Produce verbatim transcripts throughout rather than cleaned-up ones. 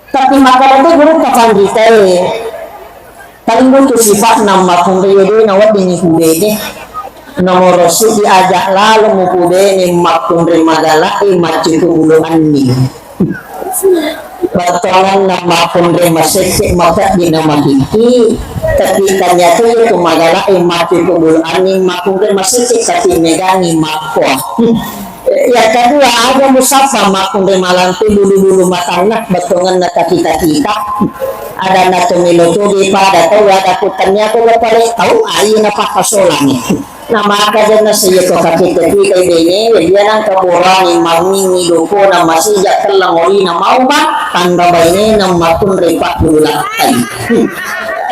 Tapi makkeda tu guru kapanritae, paling butuh sifatna makkunrai de' naweddingi pubene. Nomoro si diajak lalo mupubene makkunrai magalae maccuku bulu anning. Bettuanna makkunrai masesse makeddi na makiki, tapi ternyata itu magalae maccuku bulu anning makkunrai masesse tapi megangi makkoa. Yang kedua, aja musaffa makkunrai malampe bulu-bulu matanna, bettuanna takita-kita. Ada na to melo to de' pada tau, ada kutannya ko pale tau, aina pakkasolangi. Na maka janna seiya to kakita-kita bene, dia nang kaborani mammingi doko na masija kellang olina mau ba, tanda baine na makkunrai pabbulu lakkai.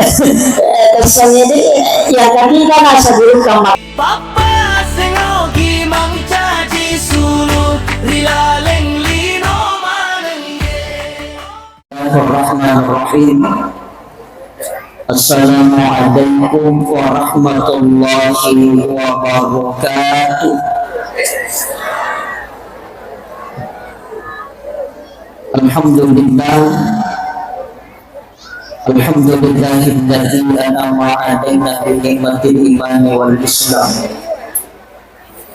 Eh, pesannya de', yang ketiga nasa guru kamar. Pappa aseng ogi mancaji sulu ri laleng lino manengge. Bismillahirrahmanirrahim. Assalamualaikum warahmatullahi wabarakatuh. Alhamdulillah. Alhamdulillahilladzi an'ama 'alaina bi ni'matil imani wal islam.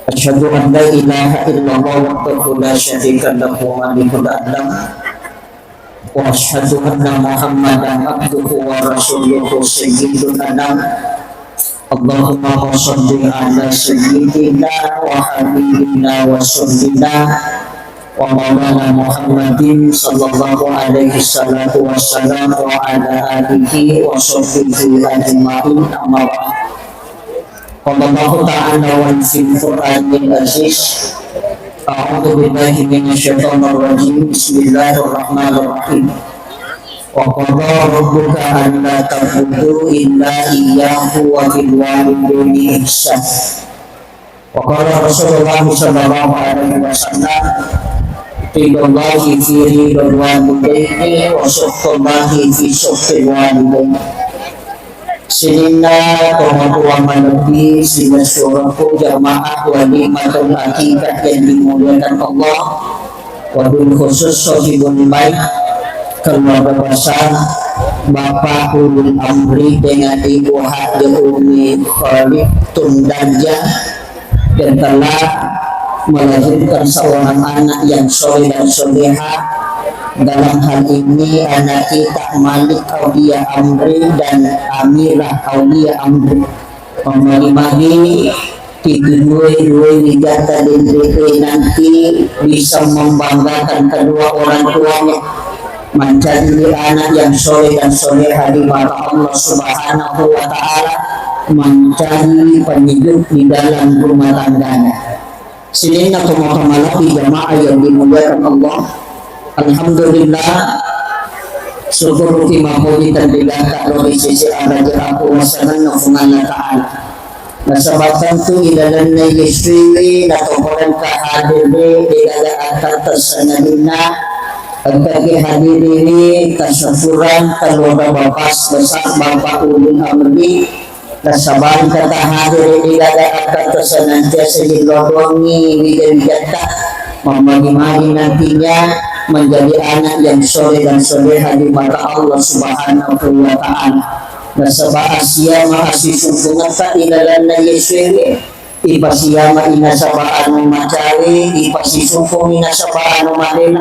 Asyhadu an la ilaha illallah wahdahu la syarika lahu malikul alam. Wa asyhadu anna Muhammadan abduhu wa rasuluhu sayyidul anam. Allahumma shalli ala sayyidina wa habibina wa rasulina wa maulana Muhammadin sallallahu alaihi salatu wassalam wa ala alihi wa sahbihi ajma'in, amma ba'd. Qala Allahu ta'ala wa fil Qur'anil Aziz, a'udzu billahi minasy syaithanir rajim. Bismillahirrahmanirrahim. Wa qada rabbuka alla ta'budu illa iyyahu wa bil walidaini ihsan. Wa qala Rasulullah sallallahu alaihi wasallam, ridallahi fi ridal walidaini wa sukhtullahi fi sukhtil walidaini. Sininna tomatoa malebbi, sininna suroku jamaah walimatul aqiqah yang dimuliakan Allah, wabil khusus sohibul bait, keluarga besar Bapak Ulil Amri dengan Ibu Hajah Umi Khalid Tundarja, yang telah melahirkan seorang anak yang soleh dan soleha. Dalam hal ini, anak kita Malik Aulia Amri dan Amirah Aulia Amri. Magi-magi itu dua-dua ini kata D P P nanti bisa membanggakan kedua orang tuanya, mencari anak yang soleh dan soleha di mata Allah Subhanahu wa Ta'ala, mencari penyejuk di dalam rumah tangganya. Sininna tomatoa malebbi jamaah yang dimuliakan Allah. Alhamdulillah, syukur ki mapoji tandilaka ro di sisi araja aku wasanganna Puang Allah Ta'ala. Nasaba tentu ilalenna Yesuwi natopodanka hadir de gaga akkatta sangadinna engkaki hadir ini tasyakuran keluarga bapak besar Bapak Ulil Amri. Nasaba engka tahadere de gaga akkatta senantiasa jillodoangngi wija-wijatta, mammagi-magi nantinya menjadi anak yang soleh dan soleha di mata Allah Subhanahu wa Ta'ala. Nasaba asia maasisungkungetta ilalanna Yesuewe, ipasiama inasaba anu macawe, ipasisungkung inasaba anu malela,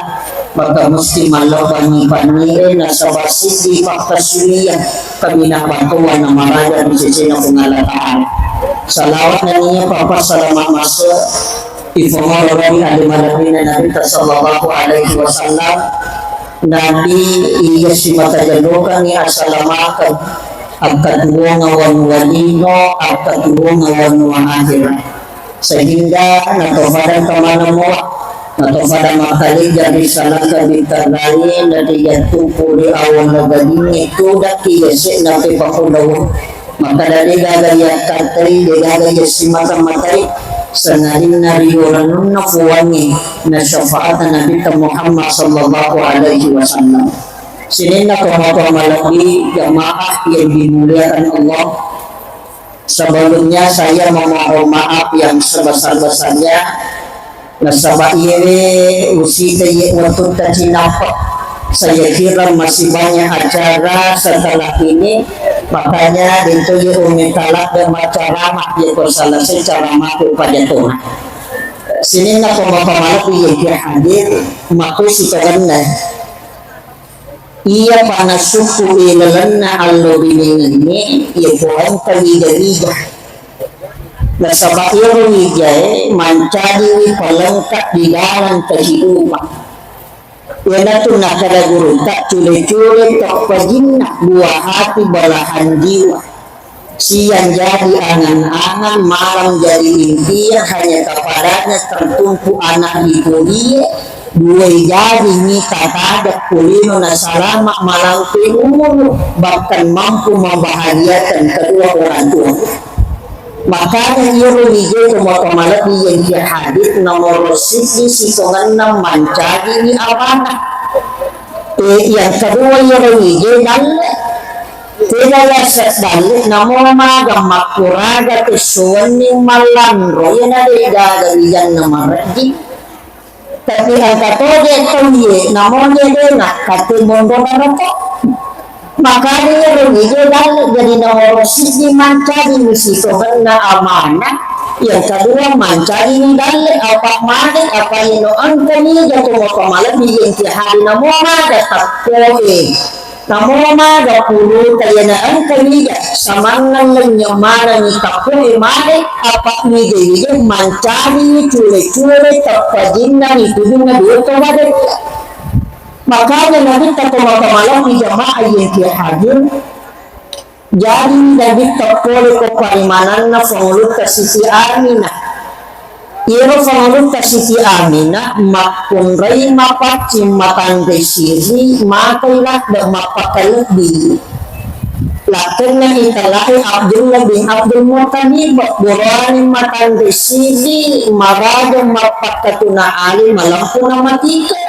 maka musti mallobbangi panni'e nasaba siddi pakkasuwiyang kaminang battowanna maraja ri sesena Puang Allah Ta'ala. Salawat nennia pappasalama masse ipomoroi ri ale malebbina Nabitta sallallahu alaihi wasallam. Nabi iya simata jallokangngi asalamakeng akkatuwonga wanua lino, akkatuwonga wanua ahera. Sehingga natopada engka maneng mua, natopada makkalejja ri salaka bintang lain, natijattupu ri awan lagajingnge tudakki yase'na pepakulawa. Makkada de gaga yakkattai, de gaga yassimata-matai, sangadinna riyolanunna Puangnge na syafaatna Nabitta Muhammad sallallahu alaihi wasallam. Sininna tomatoa malebbi jamaah yang dimuliakan Allah. Sebelumnya saya memohon maaf yang sebesar-besarnya. Nasaba iyewe usita iye wettutta cinappa. Saya kira masih banyak acara setelah ini, makanya dentu ye ummi talak dan macaramah, ye ko selesai caramah ku pajatona. Sininna ko mapamalebi ye hadir, makusi kawanna. Iya panasukku ilalenna allo binengengnge, iya ko engka wija-wija. Nasaba iyaro wijae mancajiwi pelengkap di dalam kehidupan. Iyanatu nakkeda gurutta, cule-cule teppajinna, buah hati belahan jiwa. Siang jadi angan-angan, malam jadi impian, hanya kepadanya tertumpu anak dipulie, duai jadi mita tajak kulino nasalama malampe umur, bahkan mampu membahagiakan kedua orang tua. Makanya iyaro wijeko mapamalebi yang kia hadis nomor siji sitongenna mancajiwi amanah. Eh, yang kedua iyaro wije dalle. Tega yaseng dalle, namo maga makkuraga tessowenni mallanro, iyana de gaga wijanna marejji. Tapi engka toje tauye, namo je de nakkate monro narato. Makanya iyaro wije dalle, jadi nomor siji mancajiwi sitongenna amanah, yang kedua mancajiwi dalle, apa mane, apa ino engka ni jatu mapamalebi yang kia hari namo maga takkoe. Namo maga puluta iyana engka wija, samanna lenynye manengngi takkoe mane, apa wija-wija mancajiwi cule-cule teppajinna ritujunna duo to maga. Makanya Nabitta ko mapamalebi jamaah yang kia hadir. Jadi Nabitta pole ko parimananna Pangulutta Siti Aminah. Iyaro Pangulutta Siti Aminah makkunrai mapaccing matanre siri, makai ladde mappakalebbi. Lakkenna italae Abdullah bin Abdul Muttalib, buroane matanre siri, maraja mappakkatuna ale, malempu na matike.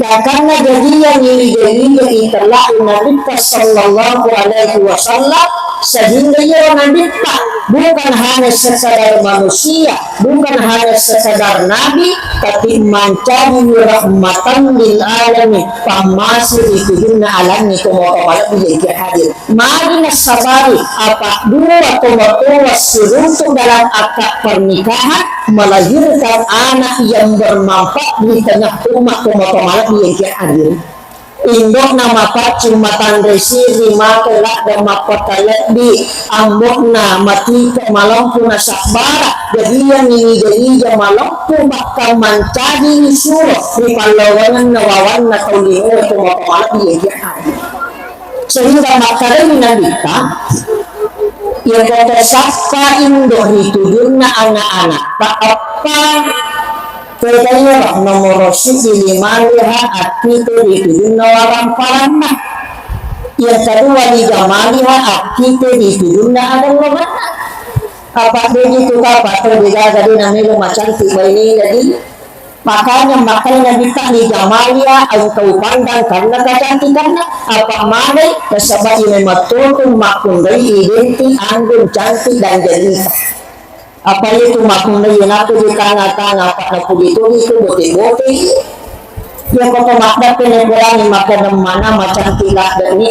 Gangkanna jajiang iwija-wija itellai Nabitta sallallahu alaihi wasallam, sehingga iyaro Nabitta bukan hanya sekadar manusia, bukan hanya sekadar nabi, tapi mancaji rahmatan lil alamin, pammase ri tujunna alangnge, tomatoa malebbi yang hadir. Magi nassabari apa dua tomatoa siruntuk dalam akad pernikahan melahirkan anak yang bermanfaat di tengah umat tomatoa malebbi yang hadir. Indokna mapaccing matanre siri, maka ladde mappakalebbi, ambokna matike malempu nasabbara, jadiangngi ija-ija malempu bakka mancaji suro ri pallawangenna wawanna tau linoe tomatoa malebbi yang hadir. Sehingga makkedai Nabitta, iyako to sappa indo ri tujunna ana-anakta, eppa, tega iyaro nomoro siji limaliha akkite ri tujunna waramparanna. Yang kedua lijamaliha akkite ri tujunna agellongenna. Apa begitu kapa to degaga de namelo macantik bainena di. Makanya makanya Nabitta lijamalia engka upandang karena kecantikanna. Apa maneng nasaba iye mattotong makkunrai identik anggun cantik dan jelita. Apa itu makkunrai naku di tanga-tanga apa naku di tuli itu bote-bote. Iya kota makdape ne berani makan mana macantik ladeni.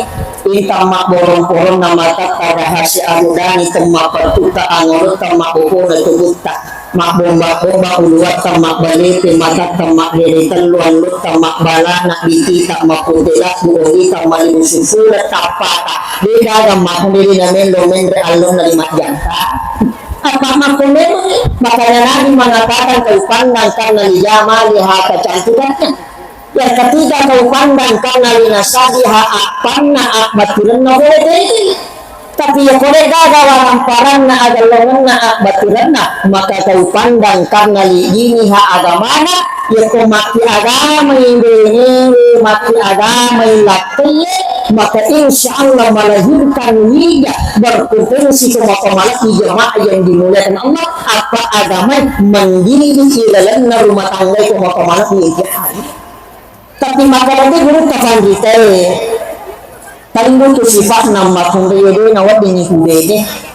Inta mak borong-borong nama tata rahasia anu dani temma pertuta angolo temma bokona tubutta. Mabbomba-bomba uluatta, mabbalete matatta, mabbere tellu allotta, mabbalana bitita, mappute labbu ogita, malibu sufula tappata. De gaga makkunrai namenro menre allonna ri majjanta. Apa makkunrai? Makanya Nabi mengatakan, kau pandang karena lijamaliha, kecantikannya. Yang ketiga, kau pandang karena linasabiha, appanna, abbattirenna pole tedi. Tapi iya pole gaga waramparanna, agellongenna, abbattirenna, maka kau pandang karena lidiniha, agamana. Yako maki agamai benewe, maki agamai latteye, maka insya Allah melahirkan wija berpotensi ke maka malaki jemaah yang dimuliakan Allah, apa agamai mendidik ilalenna rumah tangga ke maka malaki yang jahat. Tapi makkeda gurutta panritae, tentu tu sifa'na makkunrai de naweddingi pubene.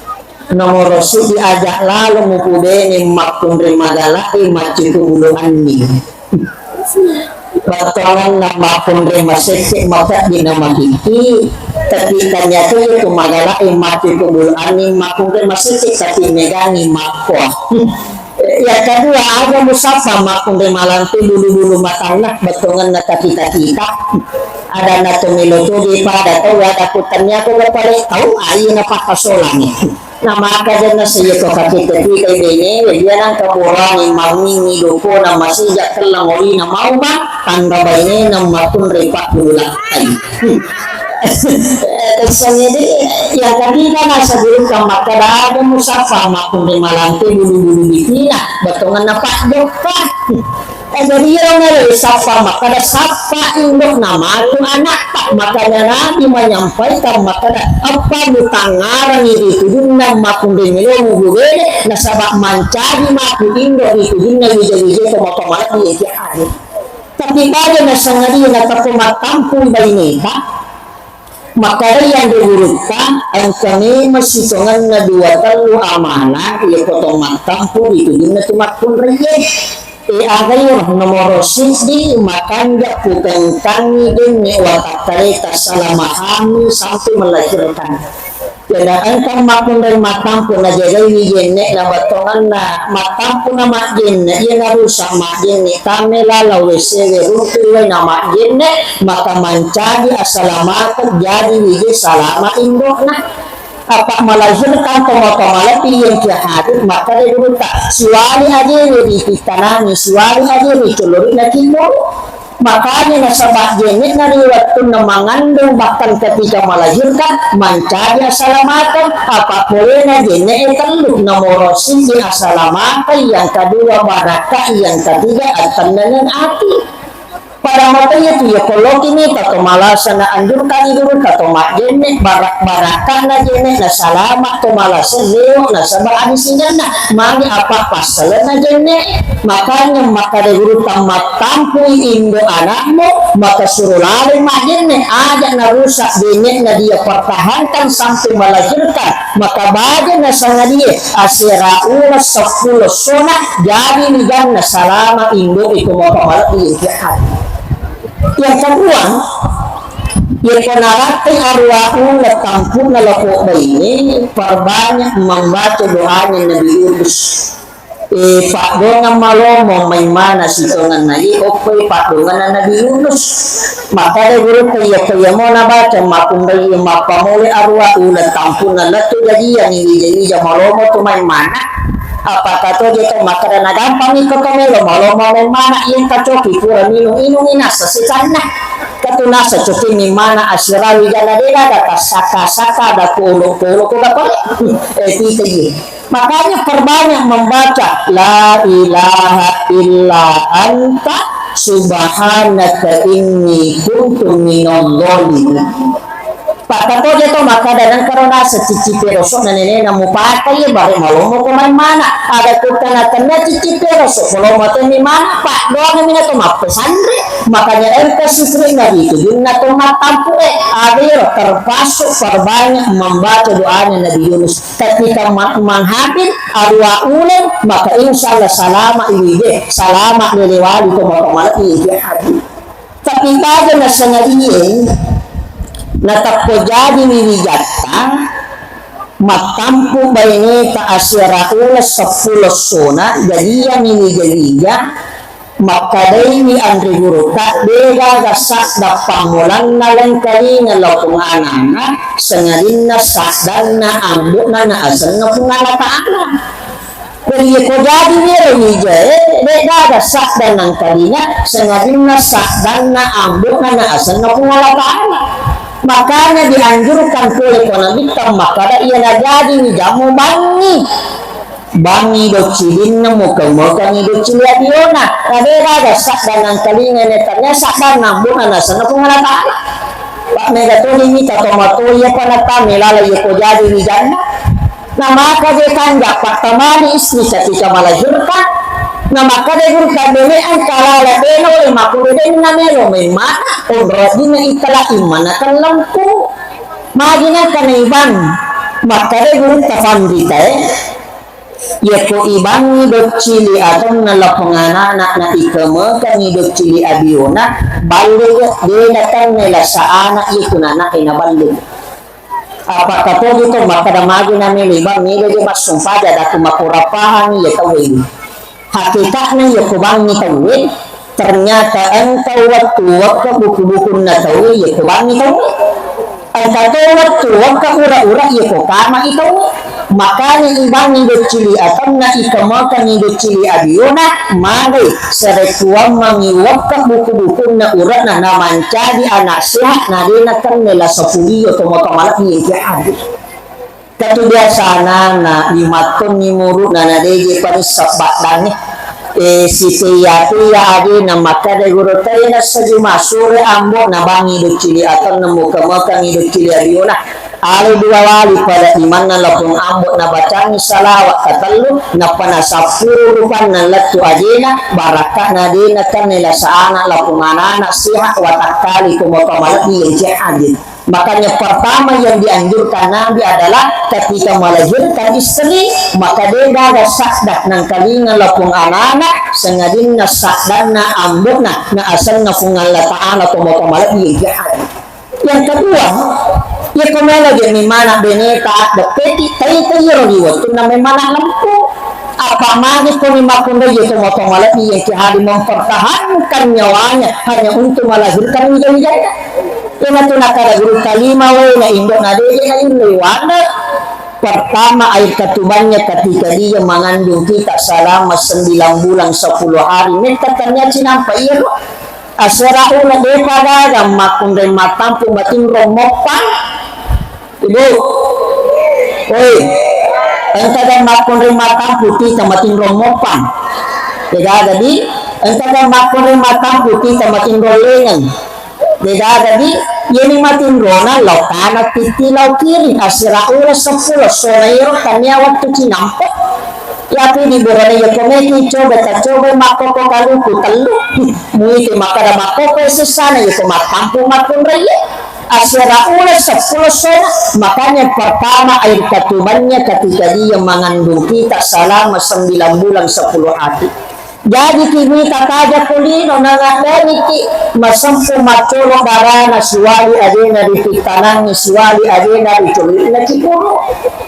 Nomoro siji aja lalo mupubene makkunrai magalae maccuku bulu anni. Bettuanna makkunrai masecce, makeddi na makiki, tapi ternyata itu magala e mati kubul ani makkunrai masecce, tapi megangi makkoa. Yang kedua, ada musaffa makkunrai malampe bulu-bulu matanna, bettuanna takita-kita. Ada na to melo to di pada tau ada kutanya ko pale tau ai na pakkasolani. Na maka janna seiya to kakitai-kitai bene, dia nang kaborani mangingi doko na masija kellang oli na mau ma tanda baine na makkunrai pakkulu lakkai. Kesengede yang ketiga nasa guru kamaka dada musaffa makkunrai malampe bulu-bulu bitina, bettuanna pakjokka. Eh, jadi iyaro nalai sappa makkada sappa indo'na matu anakta. Makanya Nabi menyampaikan makkada, eppa mutangngarangi ri tujunna makkunrai melo mububene, nasaba mancaji matu indo ri tujunna wija-wija to mappamalebbi eti ade. Tapi baja nasangadia natakko mattampui baineta, Makkedai anre gurutta, engka memeng sitongenna dua tellu amanah, iya potong mattampu ri tujunna tu makkunraie. E, agairo nomoro siddi, makanja putengkangi denne watakkaleta salah mahami sampai melahirkan. Jadi engka makkunrai mattampu najagaiwi jenne'na bettongenna, mattampu na majjenne, iya narusak majjenne, tamme lalang W C W runtu wai na majjenne, maka mancaji asalamateng jadi wije salama indo'na. Apa melahirkan tomatoa malebbi yang kia hadir, maka dé gurutta, siwali aja ri titanani, siwali aja ri collori na kimmoro. Makanya nasaba jenne'na ri wettunna mengandung bahkan ketika melahirkan mancaji asalamateng, apa polena jenne'e tellu, nomoro siddi asalamateng, yang kedua barakka, yang ketiga attennengeng ati. Pada matanya tu ya, kalau kini tato malasa na anjurkan dulu tato majenne, barak-, barakkan na jenne, na salama to malasa leo, nasaba adi singanna, mani apa pasal na jenne, makanya maka de guru tamat tampui indo anakmu, maka suruh laleng majenne, aja na rusak jenne na dia pertahankan sampai melahirkan, maka baja na sangadie, asera ula seppulo sona, jadi ni ganna salama indo itu mau pamalak di Yang kedua, yekko narapi arwah ula tampuna loko baine, perbanyak membaca doanya Nabi Yunus. E, paddongang malomo maimana sitongenna i, okkoi paddonganna Nabi Yunus. Makada guru ko iya ko iya mo nabaca makunrai mappamole arwah ula tampuna lettu jajiang i wija-wija malomo tu maimana. Apakah to je to makkada nagampang iko to melo malomo maimana, iya kacoki pura minung-inung inasa secanna. Katu nasa coki maimana asirawi jana dega kata saka-saka da polo-polo ko da pole. Eh, tita iye. Makanya perbanyak membaca la ilaha illa anta subhanaka inni kuntu minadh dhalimin. Pakkatoje to makkada nengkaro naseng ciccipe rosokna nenena mupakai, bare malomo ko maimana. Ada kutta natenna ciccipe rosok, malomo to maimana, paddoangami na to mappesanre. Makanya engka sisri Nabi itu junna to mattampu e, ada iro termasuk perbanyak membaca doanya Nabi Yunus. Ketika ma-, menghafid arwah uleng, maka insya Allah salama iwije, salama lelewali to mapamala iwije hadis. Tapi baja nasengadie, natappo jadi wiwijatta, mattampu baineta asera uleng seppulo sona, jadi yang wija-wija, makkadaiwi anre gurutta, degaga sadda pammulanna lengkalinga lao Puang Anana, sengadinna saddanna ambo'na na asenna Puang Allah Ta'ala. Jadi ko jadi wiro wijae, degaga sadda nangkalinga, sengadinna saddanna ambo'na na asenna Puang Allah Ta'ala. Makanya dianjurkan pole ko Nabitta makkada iya najadi wijammu bangi. Bangi doccilinna mukeng-mukengi doccili adiona. Nadegaga sadda nangkalinga netanna saddanna ambo'na nasenna Puang Allah Ta'ala. Pak mega toni mita tomatoa iya panatame lala iya ko jadi wijanna. Na maka je kanja pattamani istri ketika melahirkan. Na maka de guru kabenean kalala beno le makkude denna melo memma onro dina itala imana kellempu. Magi nangka naibang, makkada gurutta panrita e, Yako ibangngi doccili atanna lapong anana na ikemekengngi doccili abiona, balli de natanne lasa ana itu nana e na balli. Apakah to gitu makkada magi na melo ibang melo je massumpaja datu makurapahang ya tauwe. Hakikatna yako bangngi tauwe, ternyata engka wettu wekka buku-bukunna tauwe yako bangngi tauwe. Engka to wettu wekka ura-ura yako kama i tauwe. Makanya ibangngi doccili atanna ikemekengngi doccili abiona, magai sarekkuammengngi wekka buku-bukunna urana na mancaji anak sehat na de natanne lasa pulio to matomalebbi yake adi. Katu biasana na limattonni muru'na na deje parissa baddangnge. E, siteya-teya adena makkada guru tena sajuma sore ambo na bangi doccili atanna muka-mukangi doccili abiona. Ale dua wali pada imanna lapong ambo na bacangi salawat katellu nappa na sappuru rupanna lettu ajena barakka na dena kanne lasa ana lapong anana sehat watakkali ko maka malebbi yance ade. Makanya pertama yang dianjurkan Nabi adalah ketika melahirkan istri, maka de gaga sadda nangkalinga lapong anana, sengadinna saddanna ambokna, na asenna Puang Allah Ta'ala to maka malebbi yang jahat. Yang kedua, ya kemana je memana beneta deppeti, tai tai ro di waktu na memana lempu. Apa magi koni makkunrai ya to maka malebbi yang jahat mempertahankan nyawanya hanya untuk melahirkan wija-wijanya. Iyanatu nakkada guru kalima wae na indo'na deje na illoi wanda. Pertama, air ketubannya ketika dia mengandung kita selama sembilan bulan sepuluh hari. Metta tania cinampa iyaro. Asera ula depa gaga makkunrai matampu matinro moppang. Ibu, oi, engka ga makkunrai matampu kita matinro moppang. Degaga di, engka ga makkunrai matampu kita matinro lengeng. Degaga di, iyani matinrona lao kana pitti lao kiri, asera ula seppulo, sona ero tania waktu cinampa. Yapi di borane ya komeki coba ta coba makkoko kaluku tellu. Muite makkada makkoko sessana ya ko matampu makkunrai. Asera ula seppulo sona, makanya pertama air ketubannya ketika dia mengandung kita selama sembilan bulan sepuluh hari. Jadi ki mita taja kulino nangaddaniki masempu maccolo darana siwali ajena ripittanangi siwali ajena ricolina cikuru.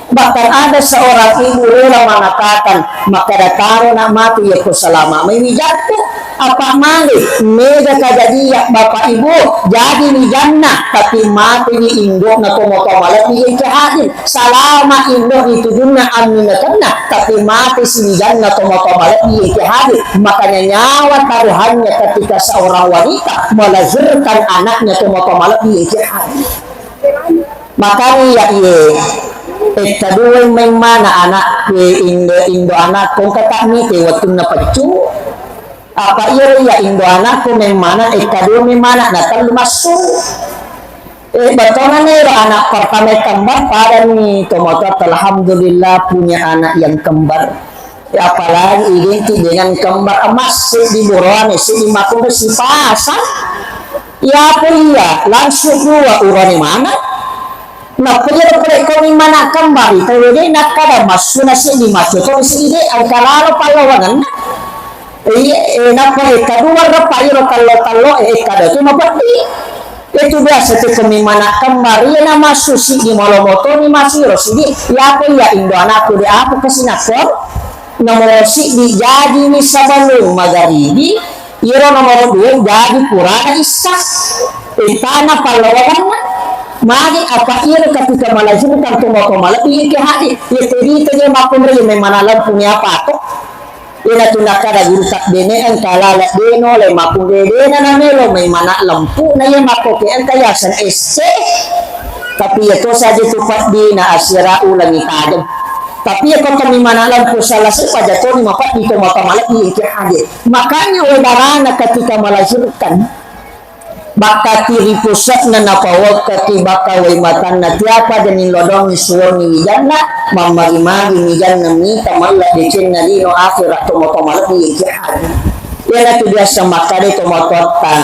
Bahkan ada seorang ibu rela mengatakan, makkada taro nak mati ya ko selama mai wijatku. Apa male mega kajadian bapak ibu jadi wijanna tapi mati ni indo'na to maka malebbi yang jahatin. Salama indo ritujunna amminakenna, tapi mati siwijanna to maka malebbi yake hadir. Makanya nyawa taruhannya ketika seorang wanita melahirkan anaknya to maka malebbi yake hadir. Makanya ya iye, etta dua memmana anak, indo, indo anak, kongka tak mite wattunna peccu. Apa iyaro iya indo anakku memmana, eh, kadua memmana, na tellu massu. Eh, betona nero anak pertama kembar, padani tomatoatta, alhamdulillah punya anak yang kembar. Ya, apalagi identik dengan kembar emas, seddi boroane, seddi makkuro sipasang. Ya apa iya, langsung dua urane mana? Nappa iyaro parekkomi mana kembali, tau de nakkada massuna seddi, macco to seddi de, engka lalo pallawangenna. Iya, eh, nappa, eh, kadua reppa iro tallo-tallo, eh, kada tu mapeddi. Itu biasa tu kemi mana kembali, iya na massu seddi, malomo toni masiro seddi. Ya apa iya indo anakku de apa kesinakko? Nomoro seddi jajini sabalung magaribi, iyaro nomoro dua jaji purana issa. Ittana pallawangenna. Magi apa iyaro ketika melahirkan tu mako malebbi yake hadir. Iya tedita je makkunrai memang lempu ni apa to. Ina tu nakkada guru tak bene engka lala deno le makkunrai dena na melo memang lempu na iya makko ke engka yasen esse. Tapi iya to saja tu paddina asira ulangi tajeng. Tapi iya ko kami mana lempu salah sepa jatoni mapeddi to maka malebbi yake hadir. Makanya wai barana ketika melahirkan, bakka ki ri puse'na napawakkaki bakka wai matanna, tiapa jani lodongi suwonni wijanna, mammagi-magi wijanna mita malla decenna lino akhera to maka malebbi yake hadir. Iyanatu biasa makkada tomatoatta,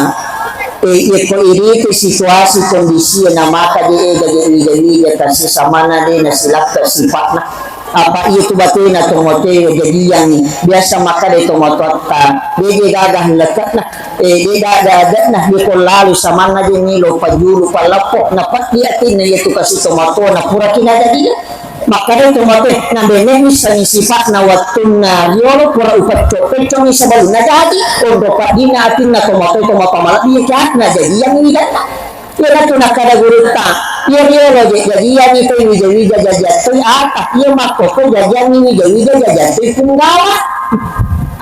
eh, yekko iriti situasi kondisi na maka de ega je wija-wija tasisa mana de nasilakka sipa'na. Apa iya tu batena tomatoe jadiangngi. Biasa makkeda tomatoatta, de' je gaga lekke'na, eh, de' gaga ade'na, de' ko lalo samanna je ni lo pajulu palleppo, na peddi atinna iya tu kasi tomatoa na pura kina jadiang. Makkeda tomatoe, na bene missengi sifa'na wettunna riolo pura upecco-peccongi sebelumna jadi, onro peddina atinna tomatoe, tomatoa malebbi iya kiatna jadiang widanna. Iyanatu nakkeda gurutta, iya riolo je jajiangngi toi wija-wija jajiang toi ata, iya makkokko jajiangngi wija-wija jajiang toi punggawa.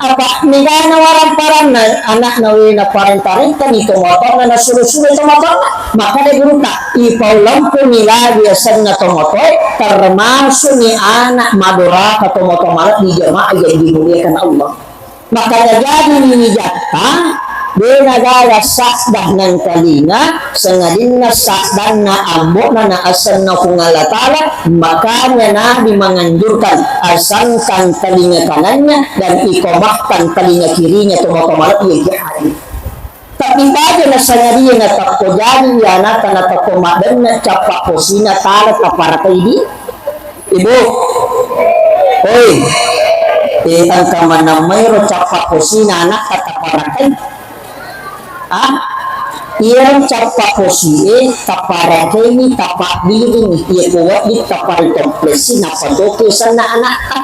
Apa megana warang-paranna anakna we naparenta-rentani tomatoanna nasuro-suro tomatoanna. Makkeda gurutta, ipaulempungi lagi asenna tomatoe, termasukni anak madoraka tomatoa malebbi jamaah yang dimuliakan Allah. Makanya jadi wijatta, de' nagaga sadda nengkalinga, sangadinna saddanna ambo'na na asenna Puang Allah Ta'ala, makanya Nabi menganjurkan, asangkan telinga kanannya dan ikomahkan telinga kirinya, tomatoa malebbi yang hadir. Tapi baja nasangadie natakko jadi anakta natakko madenne cappa posina tala taparakai di ibu. Oi, eh, engka manammairo cappa posina anakta taparakai. Ah, iya cappa posie taparakaini, tapabbiringi, iya ko wedding taparitoplesi, napatoki senna anakta.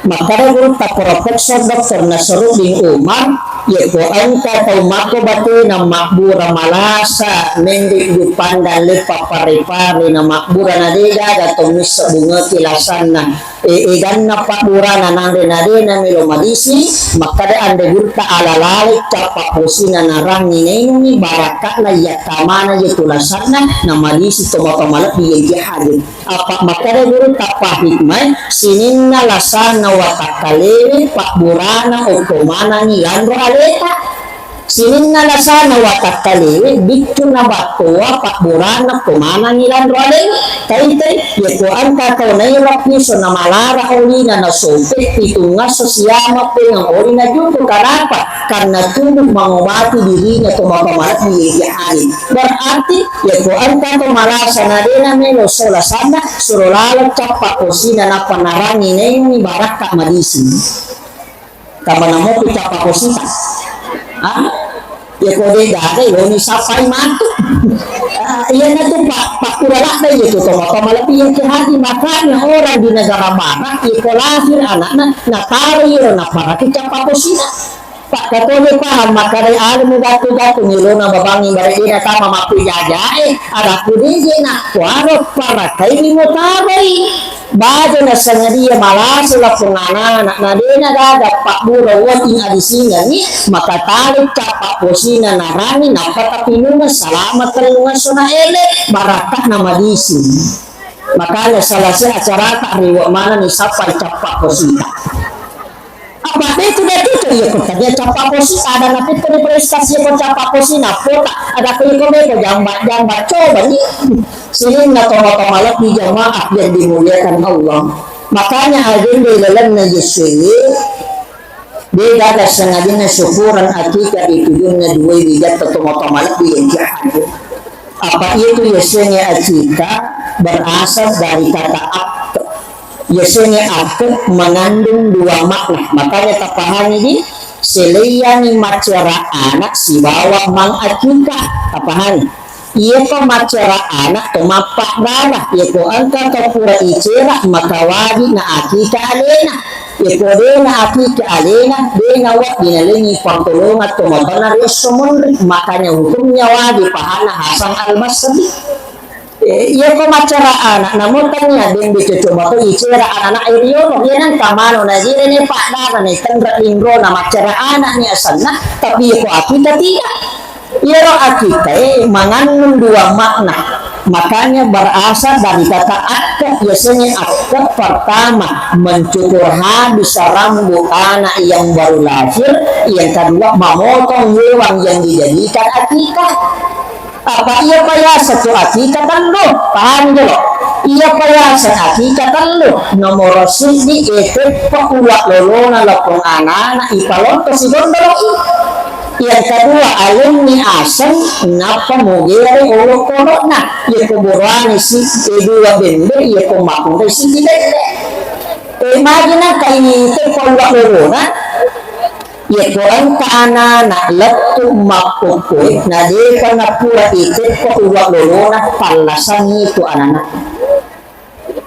Makkeda gurutta Profesor Doktor Nasruddin Umar, yekko engka tau makko batena mabbura malasa, menre jupandang leppa pare-pare na mabbura na de gaga tau misseng bungeti lasanna, e, eganna pabburana nanre na de na melo madisi, makkeda anre gurutta ala laleng cappa posina narangi nainungi barakka'na yakkamana yetu lasanna na madisi tomatoa malebbi yang hadir. Apa makkeda gurutta pahikmai, sininna lasanna watakkalewe pabburana okko manengngi lanro aleta. Sininna lasanna watakkalewe biccu na battoa pabburana okko manengngi lanro alewe. Taitai, yekko engka tau nairo piso na malara olina na sompe pitungngasso siama pengeng oli na juku. Kenapa? Karena tubuh mengobati dirinya tomatoa malebbi yang hadir. Berarti yekko engka to malasa na de na melo sola sanna, suro laleng cappa posina nappa narangi nengngi barakka madising. Taba namopi cappa posita. Ah? Yekko de gaga loni sappai matu. Ah, iyanatu pa-, pakkura ladde itu tomatoa malebbi yang hadir. Makanya orang di negara barat yekko lahir anakna nataro iro naparaki cappa posina. Pakkatoni paham makkedai alemu gatu-gatu milona babangngi bare'na tama mappijajae, adakku deje na kuaro parakaini mutaroi. Baja nasengadia malasa lapong anana, na dena gaga pabbura wedding adisingengi, maka tali cappa posina narani nappa tapinunga salama tellungasso na ele, barakka'na madising. Makanya salah satu acarata riwa manani sappai cappa posita. Apa de tu de tu iya ko tadi cappa posi ada na pitu di prestasi ko cappa posi na kota ada ko ko be ko jamba jamba coba ni. Sininna tomatoa malebbi jamaah yang dimuliakan Allah. Makanya agenda lalenna Yesu ini de gaga sengadina syukuran akika ditujunna dua wijatta tomatoa malebbi yang jahat. Apa itu yasengnge akika berasal dari kata ak. Yasengnge ak mengandung dua makna. Makanya tapahami di seleiyani maccara anak sibawa mang akika. Tapahami? Iyako maccara anak to mappaddara. Iyako engka to pura icera maka wajib na akika alena. Yeko dena akika alena, dena wedding nalengi pattolongang tomatoanna ri esso monri, makanya hukumnya wajib pahanna Hasan Al-Basri. Eh, yeko maccara anak, namo tania dembe cocoba to icera anak-anak e riolo, yenang kamano najire ne paddara ne tenre linrona maccara anak ni asanna, tapi yeko akika tidak. Iyaro akikae mangannung dua makna. Makanya berasal dari kata akka, biasanya akka pertama mencukur habis rambut anak yang baru lahir, yang kedua memotong hewan yang dijadikan akikah. Apa iya payasa tu akikah tellu? Paham dulu. Iya payasa akikah tellu. Nomor siji, eh, teppa uwa lolona lapong anak-anak ipalonto si gondolo. Yang kedua, alunni aseng, nappa mugere olokolo'na. Yeko borane si, e, dua bembe, yeko makkunrai siji bembe. Eh, magi nangka iteppa uwa lolona? Yeko engka anana lettu makkukkué, na dépa napura iteppa uwa lolona, pallasangngi tu anana.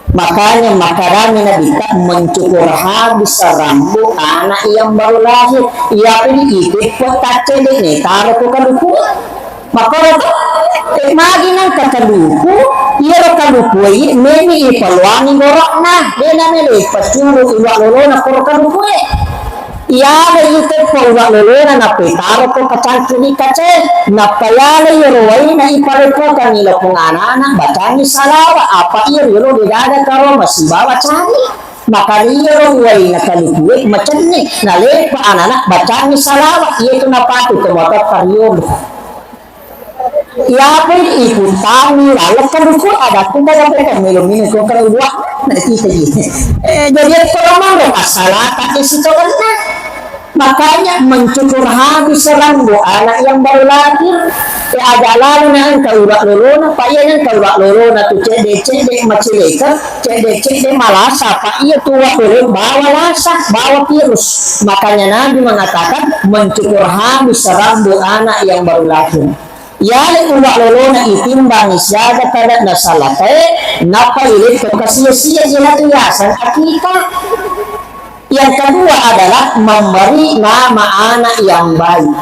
Makanya makkedami Nabitta, "Mencukur habis rambu anak yang baru lahir." Iyapani iteppa taccédé'na, taro ko kaluku. Makkoro to, eh, magi nangka kaluku, iyaro kalukué meni ipaloangi goro'na, dé' namélo ipaccuru uwa lolona koro kalukué. Iyalai iteppa uwa lolona, nappa itaro ko kacangkiri kacaé, nappa iyalai iyaro waina ipalépokangngi lapong anana, bacangngi salawa, apa iya riolo dé' gaga karoma sibawa cani. Makanya iyaro waina kalukué macenni, nalépa anana bacangngi salawa, iyatu napatu to matotta riolo. Iyapoi iputtangi laleng kaluku, adakku daga pekeng melo minung ko kaluwa. Nah, itu ji. Eh, jadi, kalau mau assalata, eh, sitongenna. Makanya mencukur habis rambu anak yang baru lahir. Eh, aja lalu na engka uwa lolona, pa iya na engka uwa lolona tu cedde-cedde macileka, cedde-cedde malasa, pa iya tu uwa lolona bawa lasa, bawa virus. Makanya Nabi mengatakan, mencukur habis rambu anak yang baru lahir. Iyalai uwa lolona itimbangi siaga tada'na salatae, nappa iletto kasi-asi iyatu yaseng akikah. Yang kedua adalah memberi nama anak yang baik.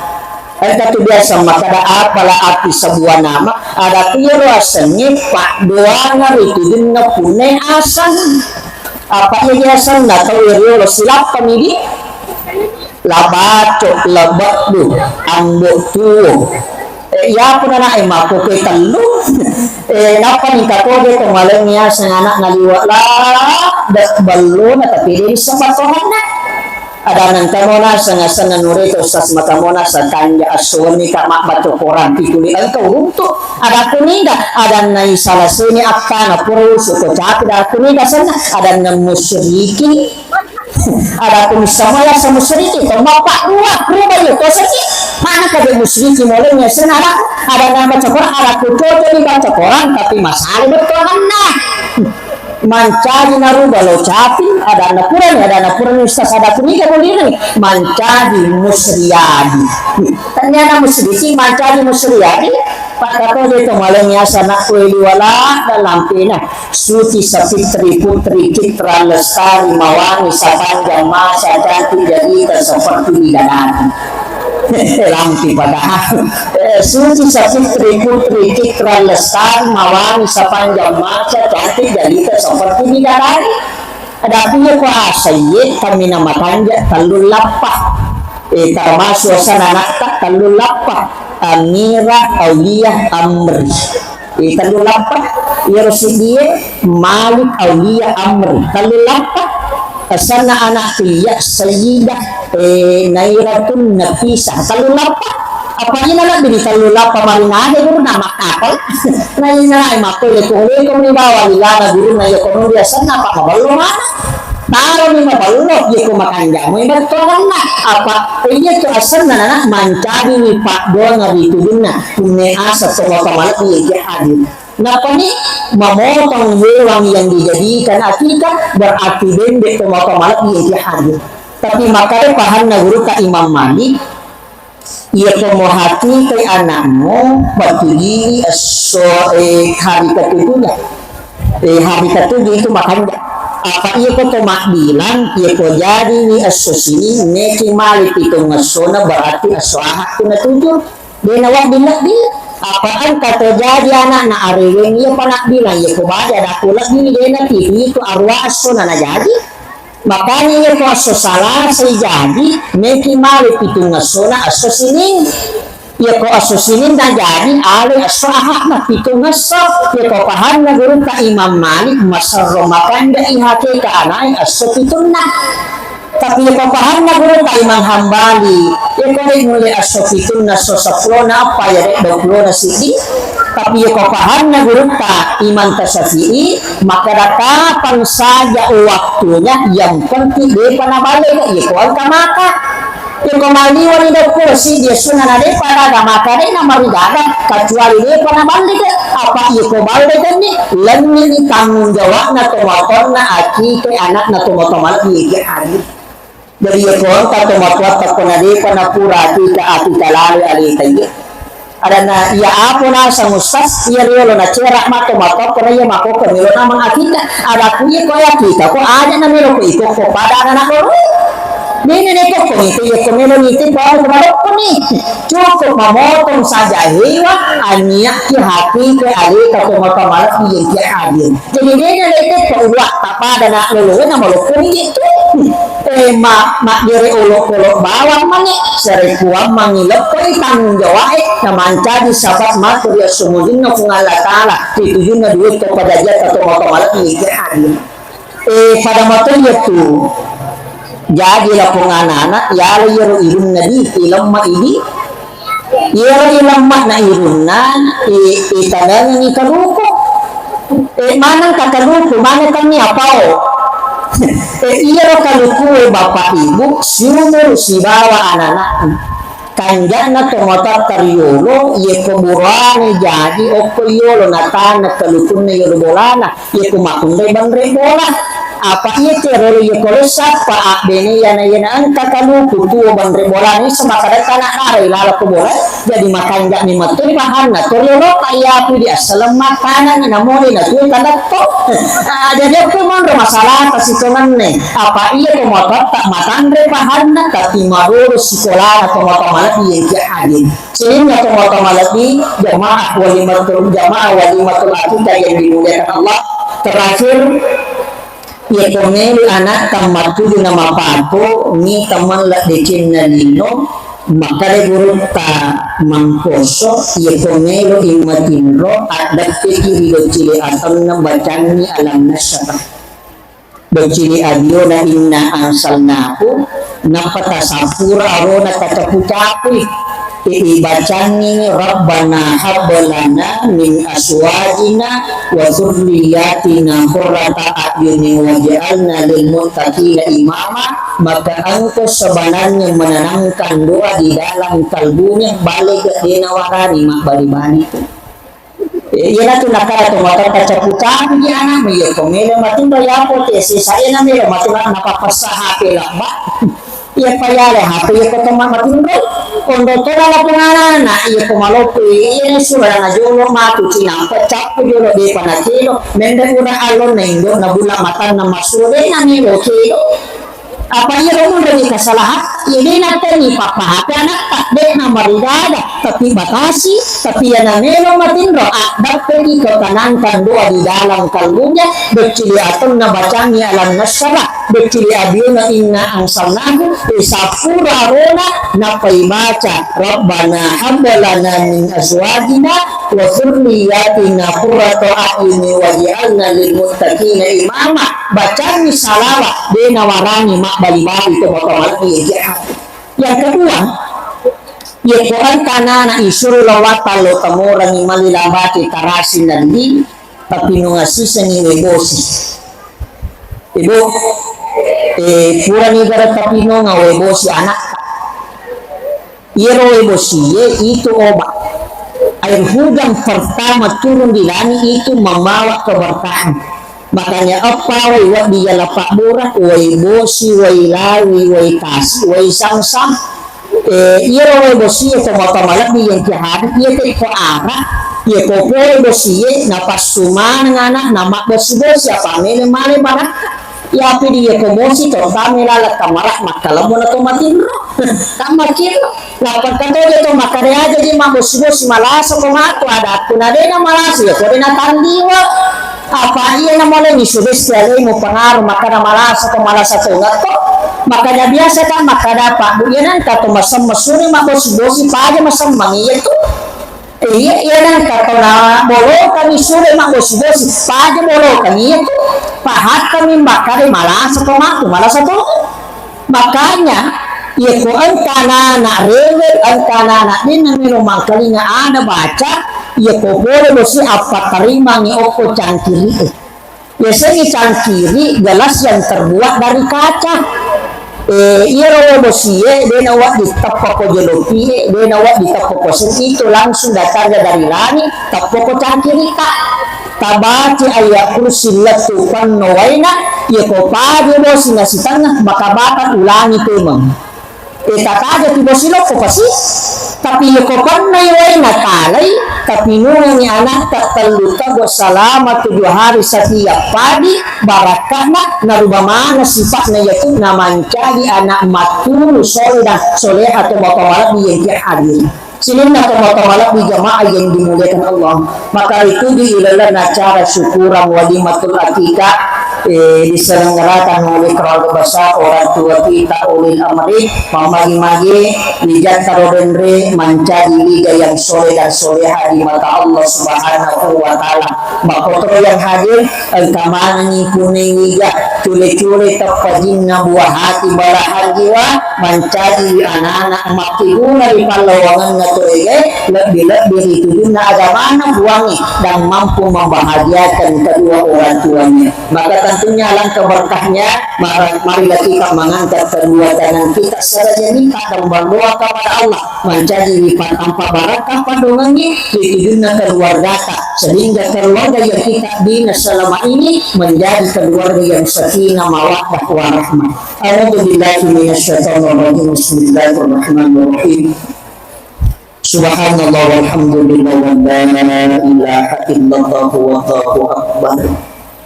Engka tu biasa makkeda, "Apalah arti sebuah nama?" Adakku iyaro asengnge paddoangeng ri tudinna punna aseng. Apa iya asenna tau riolo silappami di? La Baco, La Beddu, Ambo Tuo. Eh, iya pun anaknya mako ke tellu. Eh, napa nih kako dia kemarin ya, senganak ngaliwa lah, dek belum, tapi dia bisa pakohan nah. Ada nang kamona sengasenna nure to sas makamona satanja assuwenni ka mabbaca Quran pituli engka uruntu. Ada kuniga, ada nai salaseni akkana pura usu ko capi, ada kuniga senna, ada nang musyriki. Ada kumissamaya sama sedikit, to mappa dua, rubah ya, to sedikit. Mana kada musyriki molenya senara, ada nama cokor, ada kucoco di baca Quran, tapi masalah betul mana. Mancaji naruba lo capi, ada na purani, ada na purani ustaz, ada kumiga boleh mancaji musriyadi. Ternyata musyriki mancaji musriyadi, Pak Kapolri itu malenya sana kueli wala dalam pina. Suci Sapitri Putri Citra Lestari Mawangi sepanjang masa cantik jelita seperti bidadari. Lampi padahal. Eh, Suci Sapitri Putri Citra Lestari Mawangi sepanjang masa cantik jelita seperti bidadari. Ada piye ko asaiye kami nama tanja tellu lappa. Eh, termasuk asana anakta tellu lappa. Amira, Aulia, Amri. Eh, tellu lappa, iyaro siddie Malik, Aulia, Amri. Tellu lappa, asanna anak iya Sayyidah, eh, Nairatun Nafisah. Tellu lappa. Apa ina lebbi di tellu lappa marinade guru nama kapal. Nah, ina ai makkoi leko-leko mi bawa lilana guru na iya kono dia senna apa maballo mana. Taroni maballo, iyako makanjamo ibattoanna. Apa, iya tu asenna nana mancaji wi paddoang ri tudunna. Punne asa to maka malebbi iya hadir. Napani mamotong hewan yang dijadikan akikah, berarti bembe to maka malebbi iya hadir. Tapi makanya pahanna guru ka Imam Malik, Iyako muhakikai anakmu, patujui esso, eh, hari ketujuhnya. Eh, hari ketujuh itu makanja. Apa iyako to mabbilang, iyako jadi wi esso sini, neki mali pitung essona berarti esso Ahad tu natuju. Dena wabbing lebbi. Apa engka to jadi anakna areweng iya panabbilang, iyako baja daku lebbi dena pitu itu arwa essona na jadi. Makanya iyako esso Salasa jadi, meki male pitung essona esso Sining. Iyako esso Sining na jadi, ale esso Ahad na pitung esso. Iyako pahanna gurutta Imam Malik, maserro makanja i hakeka anai esso pitunna. Tapi iyako pahanna gurutta Imam Hambali, iyako de nulle esso pitunna esso seppulo na apa ya de dua puluh na siddi. Tapi iyako pahanna gurutta Imam Tasyafi'i, Makkeda, "Kapan saja waktunya, yang penting depa naballe, iyako engka maka." Iyako malliwani dokku siddi essuna na depa gaga maka de na marigaga, kecuali depa na balleke. Apa iyako ballekenni, lenni tanggung jawabna tomatoanna akike anakna tomatoa malebbi iyake agi. Jadi iyako engka tomatoatta ko na depa na pura akika, akika lalo aleta iye. Adanna, iya apa naseng Ustaz, iya riolo na cera matto matto ko na iya makoko melo na mangakika. Ada ku iya ko akika ko aja na melo ko iko ko pada anak loro. Nene ne ko ko itu iya ko melo niti ko ko malokko ni. Cukup mamotong saja hewan, aniak ki hati ke alika ko maka malak iya ki adil. Jadi nene ne ko ko uwa tak pada anak loro na malokko ni itu. Eh, ma-, maggere olok-olok bawang mani, sarekuammangngi leppoi tanggung jawab e, namancaji sabat matu ri assumujunna Puang Allah Ta'ala, ri tujunna duwekko pada jatta to maka malebbi ke adil. Eh, pada matu iyatu, jaji lapong anak-anak, yala iyaro irunna di, ilemma idi, Iyaro ilemma'na irunna, i-, itanengengi kaluku. E, maneng ka kaluku, maneng kami apao. E, iyaro kaluku e bapak ibu, siumur sibawa anak-anakna. Kanja'na tomatoatta riolo, iye ko burane jaji okko yolo natana kalukunna yolo bolana. Iyako makkunrai banre bola. Apa iya teroro iyako lo sappa abbene iyana iyana engka kaluku tuo banre bola ni semakada tana nara ilala ko bola. Jadi makanja'mi matto pahanna to riolo pa iya pudi assaleng makanang na mole na tuo tanda to. Ah, jadi aku monro masalah ta sitonganne. Apa iya ko mototta matanre pahanna tapi maroro sikolana to mata malebbi iya aja. Sininna to mata malebbi jamaah walimatul, jamaah walimatul aqidah yang dimuliakan Allah. Terakhir, iyako melo anatta mattuju na mapato, ni teman laddecenna lino, makkada gurutta mangkoso, iyako melo i matinro, addeppeki ri doccili atanna bacanni alam nasyrah. Doccili abiona inna anzalnahu, nappa tasappura arona tacapu-capui. Ibacanni, Rabbana hab lana min azwajina wa dzurriyyatina qurrata a'yuni waj'alna lil muttaqina imama. Maka engko sebenarnya menanamkan doa di dalam kalbunya, bale gede nawarani mabbali-bali tu. Eh, iyanatu nakkada to matotta capu-capuji anakmu, iya ko melo matinro yapo te sesa ena melo matinro napappessa H P labba. Iya payale H P iya ko to matinro. Kondo to lapong anak-anak, iya ko malopi, iya sura na jolo matu cinampa cappu jolo depa na kelo, mende ura allo na indo na bula matanna masuro de na melo kelo. Apa iyaro monromi kasalahan, iya de nattenni pappahape anakta, de namarigaga, tapi batasi, tapi iyana melo matinro, addappeki ko tanamkan doa di dalam kalbunya, doccili atanna bacangi alam nasyrah, doccili abiona inna anzalnahu, isappura arona, nappa ibaca, Rabbana hab lana min azwajina wa dzurriyyatina qurrata a'yuni waj'alna lil muttaqina imama. Bacanni salawat, de nawarani mabbali-bali to matoa malebbi jahat. Yang kedua, iya ko engka anak-anak isuro lawatta lo tamorangi mali labati tarasi nalli, tapi nunga sisengi webosi. Ibu, eh, purani gara tapi nunga webosi anak. Iyaro wae bosie itu obat. Air hujan pertama turun di langit itu membawa keberkahan. Makanya apa wae wedding yala pabbura, wae bosi, wae lawi, wae tasi, wae samsam. Eh, iyaro wae bosie to mata malebbi yang kihadi, iya te ko ara, iya ko pole bosie, napassu maneng anak, namabbosi-bosi, apa mele male barakka. Iyapi di iya ko bosi to, tame laleng kamara makkalemmu na to matinro. Tammakinro. Lapang katoja to makkada aja je mabbosi-bosi, malasa ko matu adatku na dena malasa, iya ko dena tandiwa. Apa iya na mole ni sugesti alemu pengaruh makkada malasa ko malasa to ngatto. Makanya biasa kan makkada Pak Bu, iya nangka to masem-, masuri mabbosi-bosi, paja masemmang iya tu. Iya, iya nangka tona bolokangi sure mabbosi-bosi, paja bolokangi iya tu, pahakkami makkada malasa to matu, malasa to. Makanya, iya ko engka anak-anak rewel, engka anak-anak dena melo mangkalinga ada baca, iya ko pole bosi appattarimangi okko cangkiri e. Biasanya cangkiri gelas yang terbuat dari kaca. Eh, iyaro bosie de nawedding teppako jelokie, de nawedding teppako seng, itu langsung datangnya dari langit, teppako cangkirita. Tabaca ayat kursi lettu panno waina, iya ko pade bosi nasitengah, maka bakal ulangi temeng. Eh, tataja tu bosi lokko pasi. Tapi iya ko pannoi waina talai, tapinungangi anakta tellu tago selama tujuh hari setiap pagi, barakka'na, naruba maneng sipa'na iyatu, namancaji anak matturu soleh dan soleha atau bapak malebbi yang hadir. Sininna tomatoa malebbi jamaah yang dimuliakan Allah. Maka itu di ilalenna acara syukuran walimatul aqiqah, eh, diselenggarakan oleh keluarga besar orang tua kita ulil amri, mammagi-magi, wijatta ro denre, mancaji wija yang soleh dan soleha di mata Allah Subhanahu wa Ta'ala. Makkotoro yang hadir, engka manengi puneng wija, cule-cule teppajinna buah hati balahan jiwa, mancaji anak-anak makkeguna ri pallawangenna toege, lebbi-lebbi ri tujunna agamana Puangnge, dan mampu membahagiakan kedua orang tuanya. Maka tentunya alangkah berkahnya, mara-, marilah kita mengangkat kedua tangan kita, seraja minta dan berdoa kepada Allah, mancaji wipattampa barakah padongengnge ri tujunna keluargata, sehingga keluarga yang kita bina selama ini menjadi keluarga yang sakinah, mawaddah, warahmah. A'udzu billahi minasyaitonir rajim. Bismillahirrahmanirrahim. Subhanallah walhamdulillah wa la ilaha illallah wallahu akbar.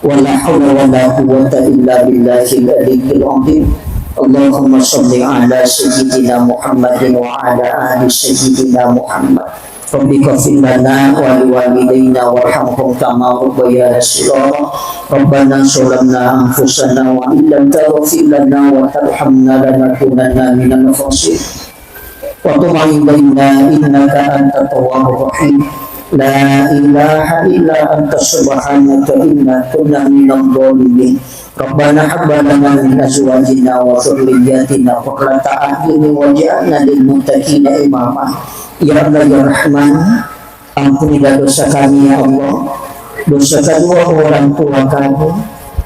Wa la haula wa la quwwata illa billahil aliyyil azim. Allahumma shalli ala sayyidina Muhammadin wa ala ali sayyidina Muhammad. Rabbi ighfir lana wa liwalidayna warhamhum kama rabbayana shighara. Rabbana zalamna anfusana wa illam taghfir lana wa tarhamna lanakunanna minal khasirin. Wa tub alaina innaka antat tawwabur rahim. La ilaha illa anta subhanaka inna kunna minadh dhalimin. Rabbana hab lana min azwajina wa dzurriyyatina qurrata a'yunin waj'alna lil muttaqina imama. Ya Allah ya Rahman, ampunilah dosa kami ya Allah, dosa kedua orang tua kami,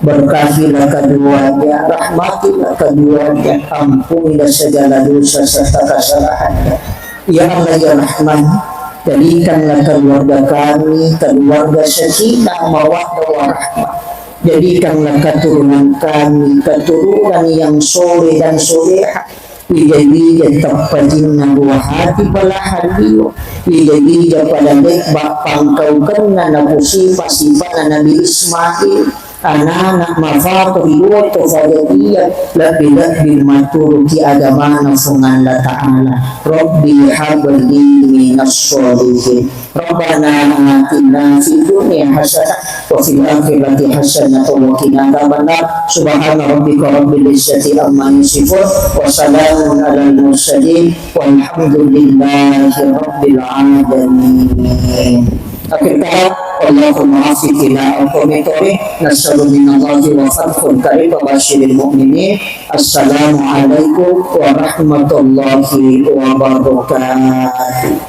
berkahilah keduanya, rahmatilah keduanya, ampunilah segala dosa serta kesalahannya. Ya Allah ya Rahman, jadikanlah keluarga kami keluarga sakinah mawaddah warahmah. Jadikanlah keturunan kami keturunan yang soleh dan soleha. Wija-wija teppajinna buah hati balahan liwa. Wija-wija pada lebba pangkaukenna napusipa-sipana Nabi Ismail. Anana mafato ri dua to fajadian, lebbi-lebbi maturuki agamana Puang Allah Ta'ala. Rabbi habli minas sholihin. Rabbana atina fid dunya hasanah wa fil akhirati hasanah wa qina adzabannar. Subhana rabbika rabbil izzati amma yasifun. Wa salamun alal mursalin. Walhamdulillahi rabbil alamin. Akhir kalam, Allahumma afiq ila aqwamit thariq. Nas'alu minallahi wa fathun qarib wa basyiril mu'minin. Assalamualaikum warahmatullahi wabarakatuh.